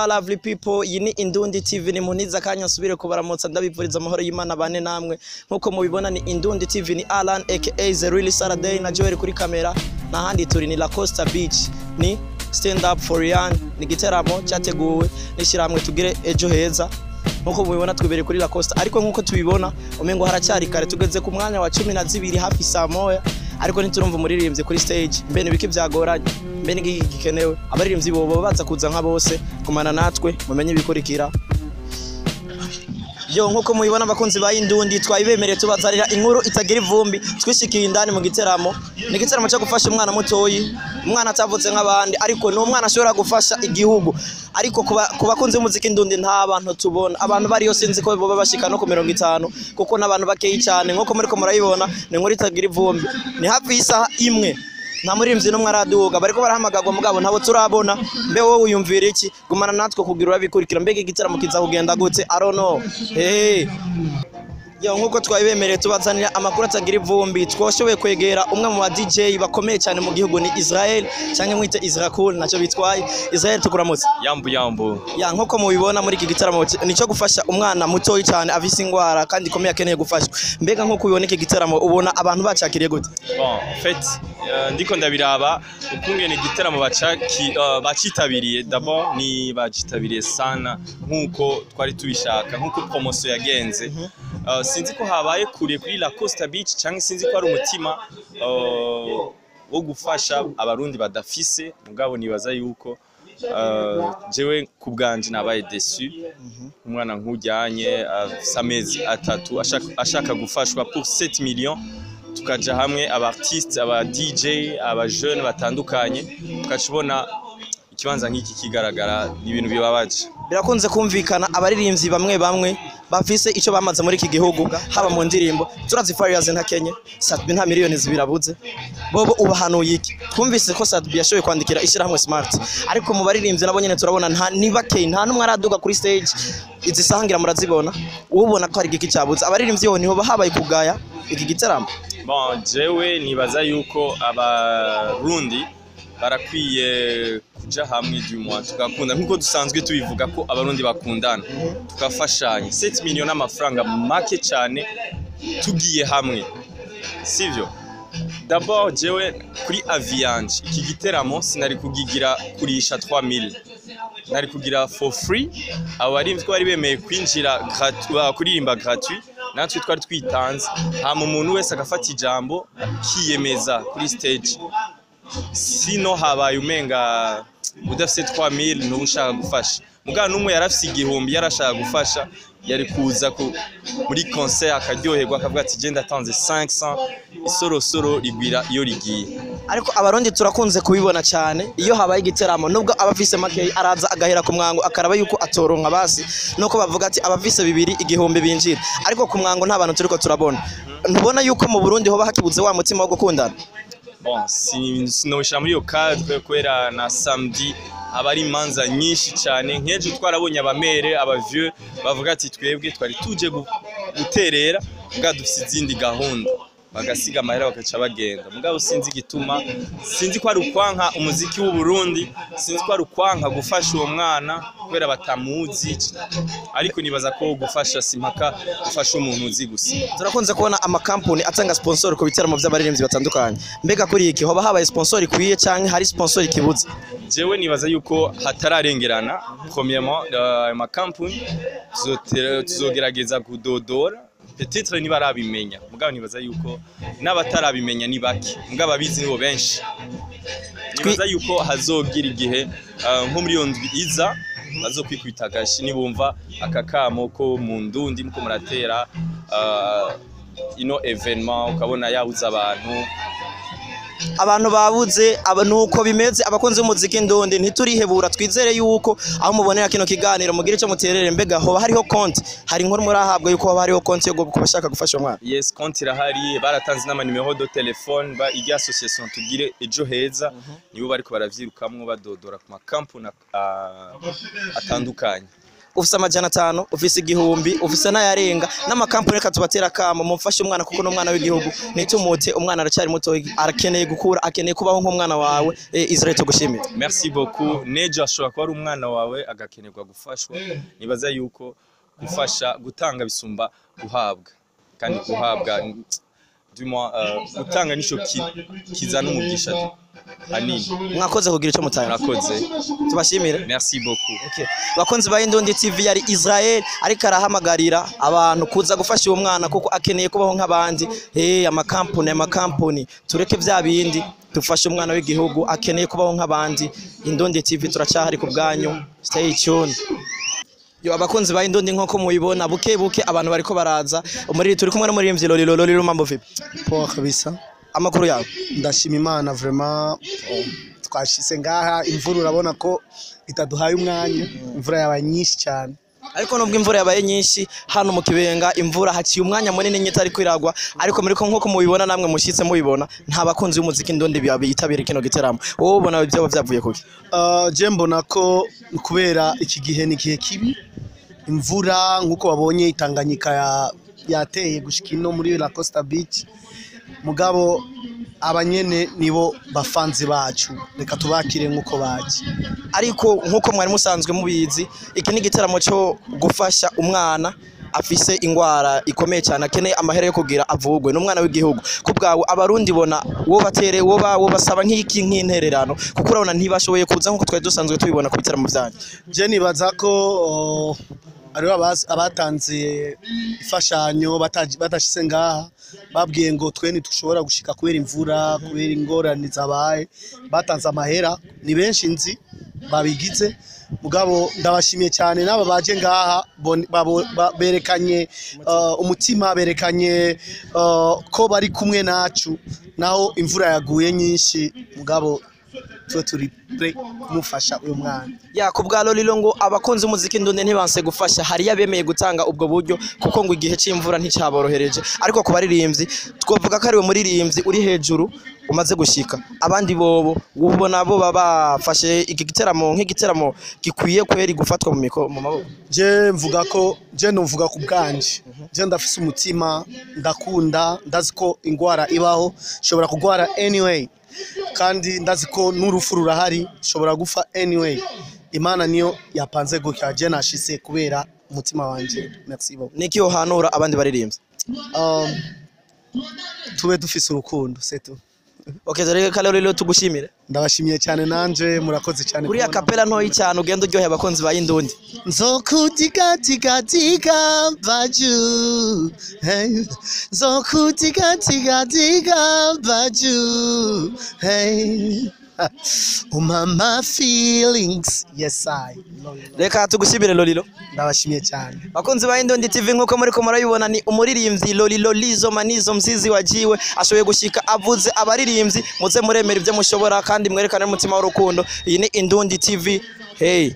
Hola lovely people, iyi ni Indundi TV. Ni muniza kanya nsubire kubaramutsa, ndabivuriza amahoro y'Imana bane namwe. Nkuko mubibona ni Indundi TV, ni Alan aka The Real Saturday na Joel kuri kamera. N'ahandi turi ni La Costa Beach, ni Stand Up for Young, ni igiteramo cyateguwe n'ishyirahamwe Tugire Ejo Heza. Nkuko mubibona twibereye kuri La Costa, ariko nkuko tubibona umengo haracyari kare, tugeze ku mwanya wa 12 hafi saa 1, ariko ntiturumva umuririmbyi kuri stage. Mbe nibiki byagoranye? Mbe nigiki gikenewe? Abaririmbyi bobo baza kuza nka bose kumana natwe mumenye ibikurikira. Yo, nkuko mubibona abakunzi ba Indundi, twayibemereye tubazarira inkuru itagira ivumbi. Twishikiye indani mu giteramo, ni igiteramo cyo gufasha umwana mutoyi, umwana atavutse nk'abandi, ariko ni umwana ashobora gufasha igihugu. Ariko ku bakunzi b'umuziki Indundi, nta bantu tubona. Abantu bariyo sinzi ko boba bashika no ku 50, kuko n'abantu bakeyi cyane. Nkuko muriko murayibona ni inkuru itagira ivumbi, ni hafi y'isaha 1 nta muririmbyi n'umwe araduga. Bariko barahamagarwa mugabo ntabo turabona. Mbe wowe wiyumvira iki? Gumana natwe kugira urabikurikira. Mbega igitaramo kiza kugenda gute? I don't know. Hey. Yo, nkuko twabibemereye tubazanira amakuru atagira ivumbi, twashoboye kwegera umwe mu ba DJ bakomeye cyane mu gihugu, ni Israel cyangwa mwite Israel, nacyo bitwaye. Israel, tukuramutse. Yambu yambu. Ya, nkuko mubibona muri iki gitaramo nico gufasha umwana mutoyi cyane afise ingwara kandi ikomeye akeneye gufashwa. Mbega nkuko ubibona iki gitaramo, ubona abantu bacakiriye gute? Bon, en fait, ndiko ndabiraba ukungene igiteramo bacitabiriye. D'abord ni bacitabiriye sana nkuko twari tubishaka, nkuko promotion yagenze. Sinzi ko habaye kure kuri La Costa Beach cyangwa sinzi ko ari umutima wo gufasha abarundi badafise, mugabo nibaza yuko jewe ku bwanje nabaye déçu. Umwana nk'ujyanye afise amezi 3 ashaka gufashwa pour 7 millions, tukaja hamwe aba artistes, aba DJ, aba jeunes batandukanye, tukacibona ikibanza nk'iki kigaragara, ni ibintu bibabaje. Birakunze kumvikana abaririmbyi bamwe bamwe bafise icyo bamaze muri iki gihugu, haba mu ndirimbo, turazi Farious ntakenye, Sat-B nta miliyoni 2 abuze. Bobo ubahanuye iki? Twumvise ko Sat-B yashoboye kwandikira ishyirahamwe Smart, ariko mu baririmbyi nabo nyene turabona nta ni bakeye, nta n'umwe araduga kuri stage. Izi sahangira murazibona, ubona ko hari igiki cyabuze? Abaririmbyi ho niho habaye kugaya iki gitaramo? Bon, jewe nibaza yuko abarundi barakwiye kuja hamwe, du moins tugakunda nkuko dusanzwe tubivuga ko abarundi bakundana, tugafashanya. 7 millions n'amafaranga make cyane tugiye hamwe, sivyo? D'abord jewe kuri avis yanje, iki giteramo sinari kugigira kurisha 3000, nari kugira for free. Abo barimvyi bari bemeye kwinjira kuririmba gratuit, natwe twari twitanze, hama umuntu wese agafata ijambo akiyemeza kuri stage. Sino habaye umenga udafise 3000 ntuba ushaka gufasha. Mugabo n'umwe yarafise 1000 yarashaka gufasha, yari kuza muri concert akaryoherwa, akavuga ati: "Je ndatanze 500." Isorosoro rigwira iyo rigiye. Ariko abarundi turakunze kubibona cyane, iyo habaye igiteramo, nubwo abafise makeyi araza agahera ku mwango akaraba yuko atoronka basi, nuko bavuga ati abafise bibiri, 1000 binjira, ariko ku mwango nta bantu turiko turabona. Ntubona yuko mu Burundi hoba hakibuze wa mutima wo gukundana? Bon, sinobishira muri iyo cadre kubera na samedi aba ari imanza nyinshi cyane. Nk'ejo twarabonye abamere, aba vieux bavuga ati: "Twebwe twari tuje guterera mbwa dufise izindi gahunda", bagasiga amahera bakaca bagenda. Mugabo sinzi igituma, sinzi ko ari ukwanka umuziki w'u Burundi, sinzi ko ari ukwanka gufasha uwo mwana kubera batamuzi, ariko nibaza ko gufasha si mpaka gufasha umuntu uzi gusa. Turakunze kubona amakampuni atanga sponsor ku bitaramo by'abaririmbyi batandukanye. Mbega kuri iki hoba habaye sponsor ikwiye canke hari sponsor ikibuze? Jewe nibaza yuko hatararengerana. Premièrement, ayo makampuni tuzogerageza kudodora, peut-être nibarabimenya, mugabo nibaza yuko n'abatarabimenya ni bake, mugabo abizi nibo benshi. Nibaza yuko hazogira igihe, nko muri iyo ndwi iza, bazokwikubita agashi nibumva aka kamo ko mu ndundi muko muratera ino événement, ukabona yabuze abantu. Abantu babuze aba nuko bimeze. Abakunzi b'umuziki ndundi, ntiturihebura. Twizere yuko aho mubonera kino kiganiro mugira icyo muterere. Mbega hoba hariho konti? Hari inkuru murahabwa yuko hoba hariho konti yo kubashaka gufasha umwana? Yes, konti irahari, baratanze n'ama numéro de téléphone ba irya association Tugire Ejo Heza, nibo bariko baravyirukamwo badodora ku makampuni atandukanye. Ufise 500, ufise 1000, ufise n'ayarenga, n'amakampani, reka tubatera akamo mumfashe umwana, kuko n'umwana w'igihugu. Nitumute umwana, aracyari muto, arakeneye gukura, akeneye kubaho nk'umwana wawe. Israel, tugushimire. Merci beaucoup. Nejo ashobora kuba ari umwana wawe agakenerwa gufashwa. Nibaza yuko gufasha, gutanga bisumba guhabwa, kandi guhabwa, du moins, gutanga nico kizana umugisha hanini. Mwakoze kugira icyo mutanga. Murakoze. Tubashimire. Merci beaucoup. Okay. Bakunzi ba Indundi TV, yari Israel ariko arahamagarira abantu kuza gufasha uwo mwana kuko akeneye kubaho nk'abandi. Hey, amakampuni, amakampuni, tureke vya bindi, dufashe umwana w'igihugu, akeneye kubaho nk'abandi. Indundi TV turacyahari ku bwanyu. Stay tuned. Yo, abakunzi ba Indundi, nko mubibona, buke buke abantu bariko baraza. Umuriri turi kumwe n'umuririmbyi Lolilo. Lolilo, mambo vipi? Poa kabisa. Amakuru yawe? Ndashima Imana vraiment. Twashitse ngaha, imvura urabona ko itaduhaye umwanya, imvura yabaye nyinshi cyane. Ariko nubwo imvura yabaye nyinshi hano mu Kibenga, imvura haciye umwanya munini nyita ariko iragwa, ariko muri ko nkuko mubibona, namwe mushitse mubibona, nta bakunzi b'umuziki ndundi bitabira kino giteramo. Wowe ubona ibyo byavuye kuki? Je mbona ko kubera iki gihe ni igihe kibi, imvura nkuko babonye Itanganyika yateye gushika ino muri La Costa Beach. Mugabo abanyene nibo bafanzi bacu, reka tubakire nkuko baje. Ariko nkuko mwari musanzwe mubizi, iki ni igiteramo cyo gufasha umwana afise ingwara ikomeye cyane, akeneye amahera yo kugira avugwe, n'umwana w'igihugu. Ku bwawe, Abarundi bona wo batere wo ba wo basaba nk'iki, nk'intererano, kuko urabona ntibashoboye kuza nkuko twari dusanzwe tubibona ku bitaramo byanyu? Je nibaza ko hariho abatanze imfashanyo badashitse ngaha, babwiye ngo twe ntitushobora gushika kubera imvura, kubera ingorane zabaye. Batanze amahera ni benshi nzi babigize, mugabo ndabashimiye cyane n'aba baje ngaha berekanye umutima, berekanye ko bari kumwe nacu naho imvura yaguye nyinshi, mugabo twe turi prêt kumufasha uyu mwana. Ya, ku bwa Lolilo, ngo abakunzi umuziki ndundi ntibanse gufasha, hari yabemeye gutanga ubwo buryo kuko ngo igihe c'imvura nticaborohereje. Ariko ku baririmbyi, twovuga ko ariwe muririmbyi uri hejuru umaze gushika. Abandi bobo ubona bo baba bafashe iki giteramo nk'igiteramo gikwiye kweri gufatwa mu maboko? Je mvuga ko, je novuga ku bwanje, je ndafise umutima, ndakunda, ndazi ko ingwara ibaho, nshobora kugwara anyway, kandi ndazi ko n'urupfu rurahari, nshobora gufa anyway. Imana niyo yapanze gutya. Je nashitse kubera umutima wanje. Merci beaucoup. Niki yohanura abandi baririmbyi? Tube dufise urukundo, c'est tout. Okay, reka Lolilo tugushimire. Ndabashimiye cyane nanje, murakoze cyane. Kuriya kubona. Kapela ntoyi cyane, ugenda uryoheye abakunzi ba Indundi. Nzokutigatigatiga baju, hey. Nzokutigatigatiga baju, hey. Umama feelings, yes I. Reka tugushimire, Lolilo. Ndabashimiye cyane. Bakunzi ba Indundi TV, nkuko muri ko murabibona, ni umuririmbyi Lolilo Lizo Manizo Mzizi wajiwe ashoboye gushika avuze abaririmbyi muze muremera ibyo mushobora kandi mwerekane umutima w'urukundo. Iyi ni Indundi TV. Hey.